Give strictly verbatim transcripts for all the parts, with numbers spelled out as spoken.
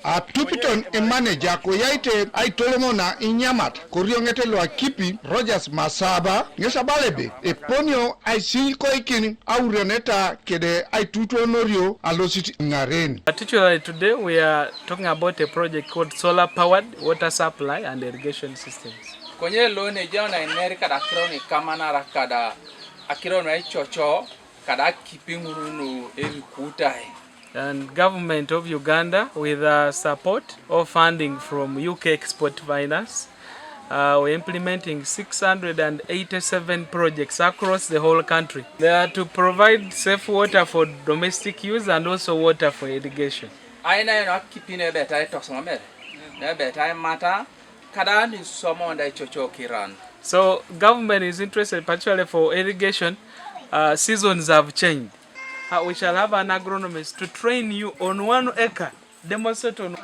Atupiton imaneja koyaite aitolomona inyamat korioŋete luakipi Rogers Masaba ŋes abala ebe eponio aisinyikoikin aurioneta kede aitutuonorio alosit iŋaren. Particularly today, we are talking about a project called Solar Powered Water Supply and Irrigation Systems. Konye lo ne jau na iner kada akiro nu ikamanara kada akiro nu aicoco kada akipi ŋun nu erikutai. And government of Uganda, with the support of funding from U K Export Finance, uh, we're implementing six hundred and eighty-seven projects across the whole country. They are to provide safe water for domestic use and also water for irrigation. Aina yeno akipi ne beta itosomere, ne beta imata, kada ni somo nda icoco kiran. So government is interested particularly for irrigation. Uh, seasons have changed. Uh, we shall have an agronomist to train you on one acre, demonstrate on.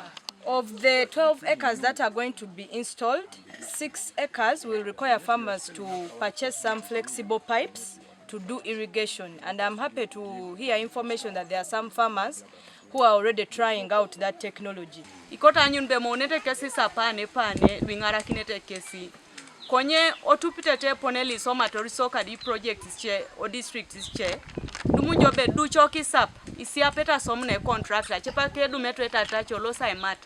Of the twelve acres that are going to be installed, six acres will require farmers to purchase some flexible pipes to do irrigation. And I'm happy to hear information that there are some farmers who are already trying out that technology. Ikot anyun be mounete kesi sapane pane, luiŋarakinete kesi. Konye otupitete epone lo isomator iso kadi projects ce, o districts ce, dumu jo be ducok isap, isiapete asomuna econtractor, cepak edumeto etatac olosi aimat.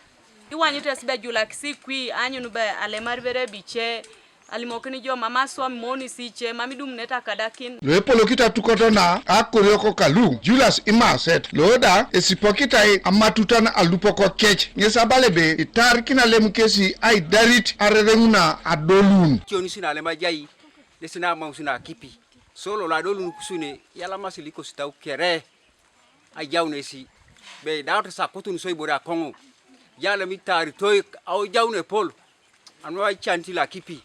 Iwanyit esi be julakis ikwi, anyun be alemar bere bice, alimokin jo mam aswam monis ice, mam idumunete akadakin. Luepolokit atukot na akoriok kalu, Julius Imaset, lo da esipokitai amatutan alupok kec, ŋes abala ebe itarikina lem kesi aidarit arereŋuna adolun. Cionis nalem ajai, nesi namaus nakipi, so lolo adolun kusune, yalamasi likositau kere, ajaunesi, be idaut sakutun so ibore akoŋo, yalem itaritoi, au jaun epol, anu aicanit lakipi,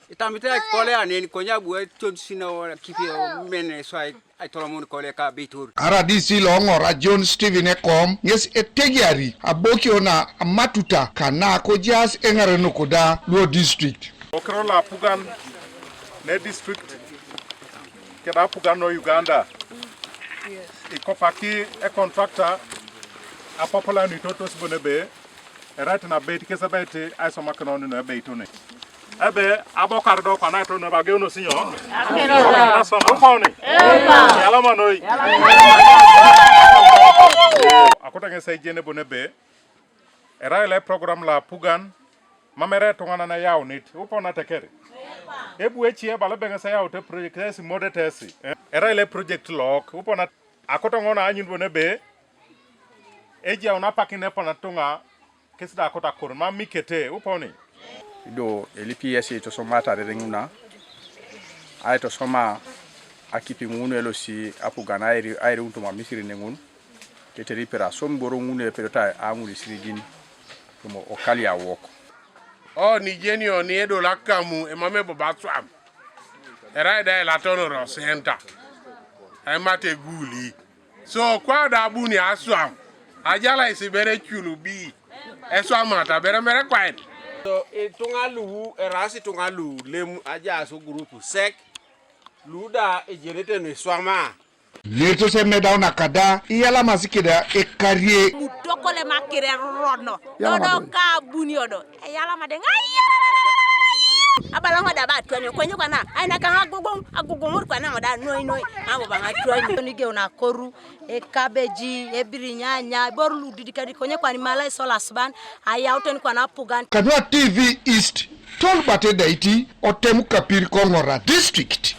itamit aikole anen, konye abu etionis nakipi, men so aitolomon kole ka abeitor. R D C lo Ŋora John Stephen Ekom, ŋes etegiari abokio na amatuta kana kojaas eŋarenok da luo district. Okiro lo apugan ne district keda apugan no Uganda, ikopaki ekontrakta apapala nu itotos bon ebe erait nabeit kes ebeit aisomakin oni nu ebeit ne. Ebe abokar do kwana ito nu ebe ageunos nyo? Asom, upauni? Yalama noi. Akoto ŋes ejene bon ebe erai le program lo apugan, mam erai etuŋanan eyaunit, upona tekere. Ebu eci ebala ebe ŋes eyaut eproject esi modete esi. Eh, erai le project lok, upona akoto ŋona anyun bon ebe ejaun apakin epona tuŋa kes da akoto akor, mam mikete, uponi. Ido elipi yesi itosomata arereŋ ŋuna, aitosoma akipi ŋun elosi apugan airi-, airiunit mamisiri neŋun, tetere ipera som iboro ŋun epedot a-, aŋun isirigin, tomo okali awok. O nijeni oni edol akamu emam ebobo aswam, erai da elatonor osenta, aimata eguli. So kwa da abuni aswam, ajalais ibere ecul bi, eswamata bere mere kwain. So ituŋa lu eraas ituŋa lu lem ajaas ogroup sek, lu da ejenete nu iswama. Letos emedau nakada iyalamasi keda ekarie. Mutokole makire rono. Dodo kabuni odo. Eyalama de ŋai. Abala ŋo da ba atwanio konye kwana aina kaŋ agogoŋ agogoŋ ori kwana ŋo da noi noi. Abo ba ŋa atwanio. Nigeu nakoru, ekabeji, ebirinyanya, iboro ludidikadi konye kwana imala isola asuban, ayauton kwana apugan. Kanua T V East, Tolbert Edaiti, otem kapir ko Ŋora District.